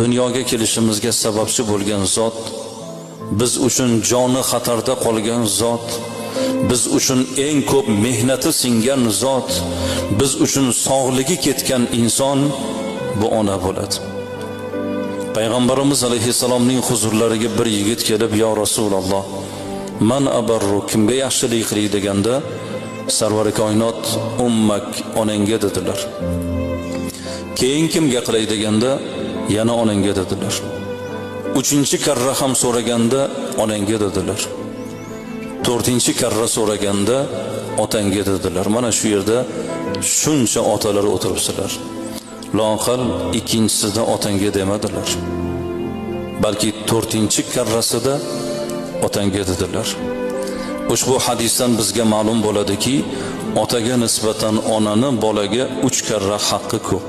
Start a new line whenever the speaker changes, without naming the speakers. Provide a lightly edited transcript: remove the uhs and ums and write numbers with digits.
Dunyoga kelishimizga sababchi bo'lgan zot, biz uchun joni xatarda qolgan zot, biz uchun eng ko'p mehnati singan zot, biz uchun sog'ligi ketgan inson bu ona bo'ladi. Payg'ambarimiz alayhissalomning huzurlariga bir yigit kelib, "Ya Rasululloh, man abarru, kimga yaxshilik qilay?" deganda, Sarvari koinot "Ummak, onangga" dedilar. Keyin kimga qilay deganda, yana onangga dedilar. Uchinchi karra ham so'raganda onangga dedilar. To'rtinchi karra so'raganda otangga dedilar. Mana shu yerda shuncha otalar o'tiribsizlar. Loaqal ikkinchisida otangga demadilar. Balki to'rtinchi karrasida otangga dedilar. Ushbu hadisdan bizga ma'lum bo'ladiki, otaga nisbatan onani bolaga 3 karra haqqi ko'p.